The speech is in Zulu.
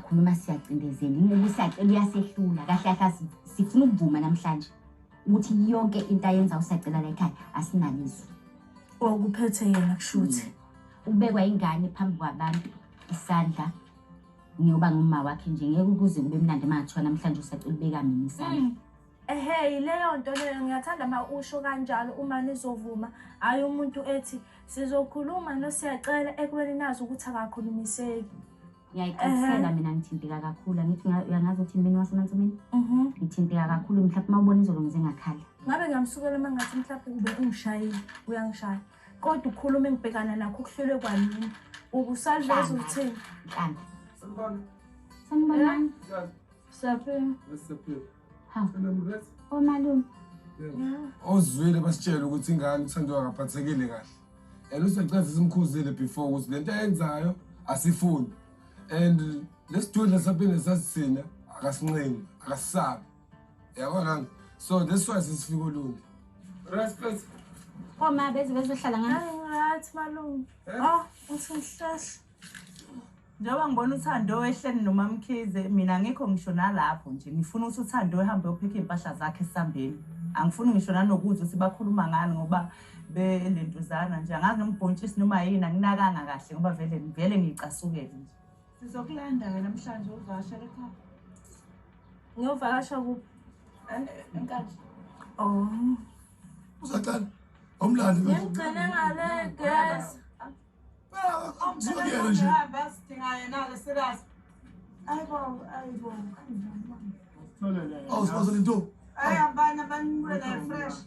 Siyakhuluma, siyacindezela, ingoba uSiyacela uyasehlula. Kahle kahle sifuna ukuvuma namhlanje ukuthi yonke into ayenza uSiyacela la ekhaya asinalizwi. Okuphethe yena kushuthi. Ubekwa ingane phambi kwabantu isandla, ngiyoba nguma wakhe nje, ngeke ukuze kube mnandi uma ngathiwa namhlanje uSiyacela ubeka mina isandla. Ehhe, yileyo nto leyo, ngiyathanda uma usho kanjalo uma nizovuma. Hhayi umuntu ethi sizokhuluma noSiyacela ekubeni nazi ukuthi akakhulumiseki. Ngiyayiqalisela mina, ngithinteka kakhulu. Angithi uyangazi ukuthi mina waseMansumini, ngithinteka kakhulu. Mhlawumbe uma ubona izolo ngize ngakhala. Ngabe ngiyamsukela uma ngathi mhlawumbe ube ungishayile, uyangishaya. Kodwa ukukhuluma engibhekana nakho kuhlelwe kwamina. Ubusaliveza uthini? Nhlamba. Sanibona. Sanibonani. Siyaphila. Siyaphila. Hawu. Omalume. Ozwile basitshela ukuthi ingane uThandiwe akaphathekile kahle. And uSiyacela simkhuzile before ukuthi lento ayenzayo asifuni. And lesidudla saphinde sasithina akasincengi, akasisabi. Yabona? So that's why sesifika oLundi. Respect. Oma beze bezohlala ngani? Hayi, right malume. Oh, uthi ngihlehla. Njengoba ngibona uThando ehleli noMaMkhize, mina ngikho ngisho nalapho nje. Ngifuna ukuthi uThando ehambe yophekha iy'mpahla zakhe esambeni. Angifuni ngisho nanokuzwa ukuthi bakhuluma ngani ngoba belentuzana nje. Angazi noma ubhontshisi noma yini, anginakanga kahle ngoba vele vele ngiyicasukele nje. Sizokulanda-ke namhlanje uvakashele ekhaya. Ngiyovakasha kuphi? Enkandla. Oh. Uzaqala awumlandi. Ngimgcine ngale gesi. Ziyokuyena nje. Sidinga yena-ke serious. Ayibo, ayibo. Awusibaza lento. Ayi abanye abanimule naye fresh.